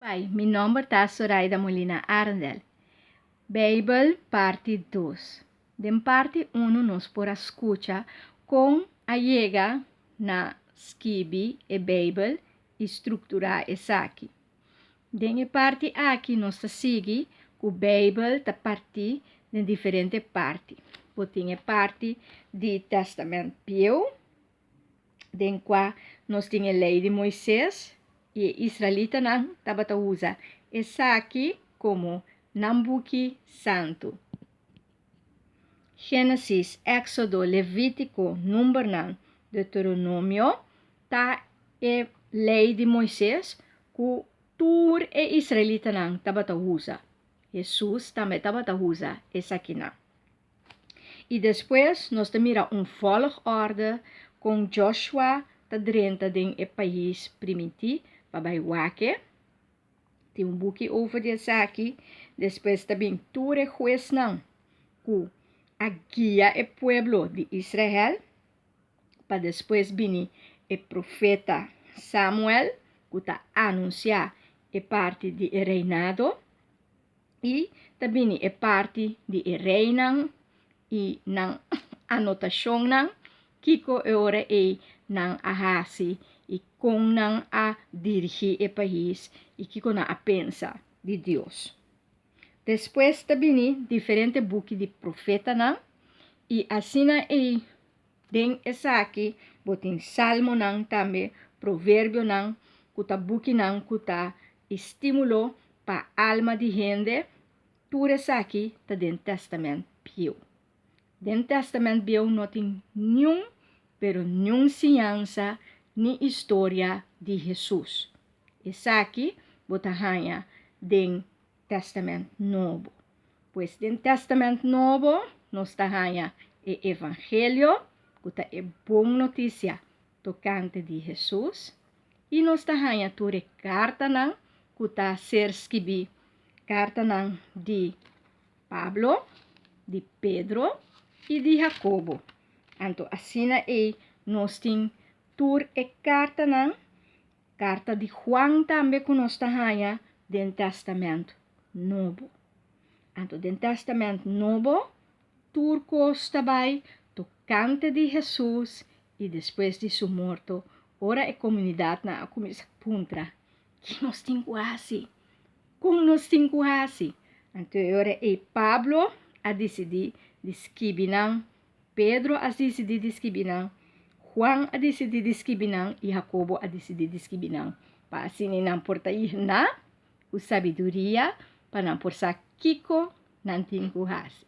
Hi, mi nomber ta Soraida Molina Arendel. Beibel parti dos. Den parti unu nos por a skucha kon a yega na skibi e Beibel i strukturá esaki. Den e parti aki nos ta sigui ku Beibel ta partí den diferente parti. Bo tin e parti di Tèstamènt Bieu, den kua nos tin e Lei di Moises, i e israelitanan tabata usa esaki komo nan buki santu. Génesis, Éksodo, Levítiko, Numbernan, Deuteronomio ta e Lei di Moises ku tur e israelitanan tabata usa. Hesus tambe tabata usa esakinan. I despues nos ta mira un volgorde kon Joshua ta drenta den e pais primintí pa bai wak e. Tin un buki over di esaki. Despues ta bin tur e huesnan ku a guia e pueblo di Israel. Pa despues bini e profeta Samuel ku ta anunsiá e parti di e reinado. I ta bini e parti di e reinan i nan anotashonnan, kiko e ora ei nan a hasi i kon nan a dirigí e pais i kiko nan a pensa di Dios. Despues ta bini diferente buki di profetanan i asina ei den esaki bo tin Salmonan tambe, Proverbionan, ku ta bukinan ku ta estímulo pa alma di hende, tur esaki ta den Tèstamènt Bieu. Den Tèstamènt Bieu no tin niun, pero niun siñansa ni istoria di Hesus. Esaki bo ta haña den Tèstamènt Nobo. Pues den Tèstamènt Nobo nos ta haña e Evangelio, ku ta e bon notisia tokante di Hesus, i nos ta haña tur e kartanan ku ta ser skibí, kartanan di Pablo, di Pedro i di Hakobo. Anto asina ei nos tin tur e kartanan, karta di Juan tambe ku nos ta haña den Tèstamènt Nobo. Anto den Tèstamènt Nobo tur kos ta bai tokante di Hesus i despues di su morto, ora e komunidatnan a kuminsá puntra, Ki nos tin ku hasi? Kon nos tin ku hasi? Anto e ora ei Pablo a disidí di skibi nan, Pedro a disidí di skibi nan, Juan a disidí di skibi nan i Hakobo a disidí di skibi nan, pa asina nan por ta yená ku sabiduria pa nan por sa kiko nan tin ku hasi.